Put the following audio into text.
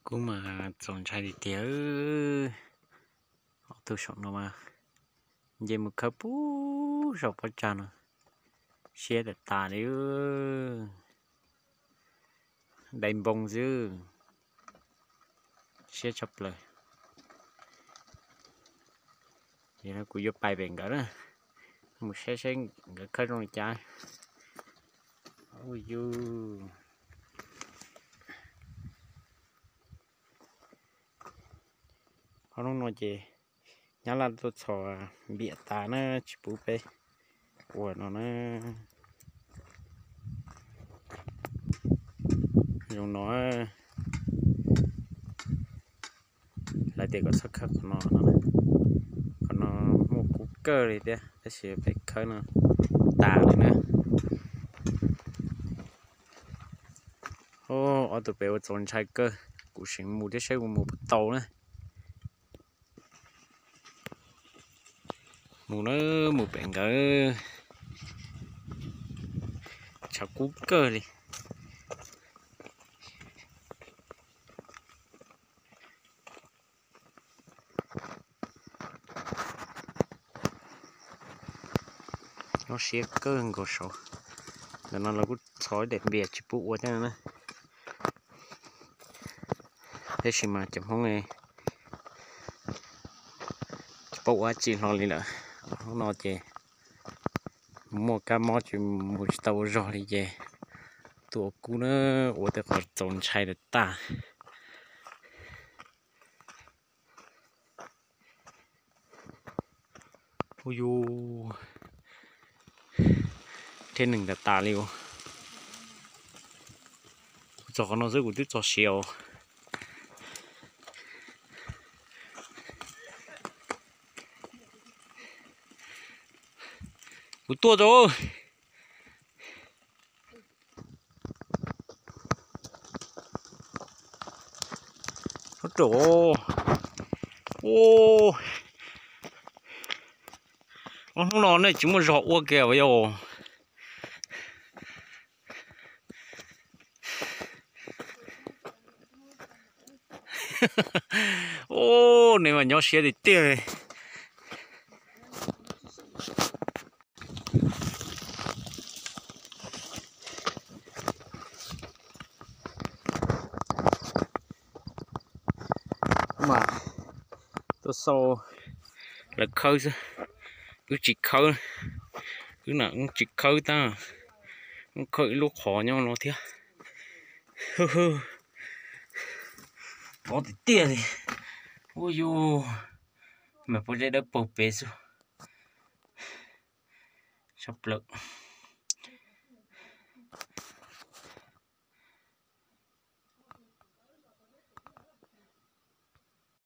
Kuv mas txaus ntshai tiag tiag. Ob tug saum no mas nce mus khawb puag saum pob tsag no, siab tawm tas li, dai npoo xwb, siab tshaj plaws. Ces kuv yuav pais pem nkawd na, mus saib saib nkawd khawb zoo li cas. Ub yus, qhov no ces nyab laj tuaj txhos npiam tas na, tsis pub peb ua no na. Zoo no, lawv tias kom txhob khawb qhov no, qhov no muaj kub kawg li thiab, tab sis peb khawb no tas li na. Ob tug pem ua txaus ntshai kawg, kuv seev mus thiab saib kuv mus puas tau na. Mus na, mus pem nkawd, tshav kub kawg li. Nyob siab kawg nkaus saud. Ntawm no lawv kuj txhos ib daim npias tsis pub ua thiab na. Tab sis mas cov Hmoob tsis paub ua dab tsi hlo li lawm. Hnub no ces muaj kab mob tsis mus tsis tau ua zog li ces tuaj ua kub na, ua tej qhov txaus ntshai lawm tag. Ub yus, thiab neeg tas tas li os. Kuv txog qhov no xwb kuv twb txog siav os. Kuv tuaj rau. Ub, ob hnub no nej tsis muaj zog ua kiag yog. Ub, nej mas nyob siab tiag tiag. Mas tuaj xauj lawv khawb xwb, wb tsis khawb, wb na wb tsis khawb tab, wb khawb ib lub qhov nyob no thiab. Pov tiag tiag li. Ub yus, mas pob zeb dawb paug pem xwb. Sab plaws.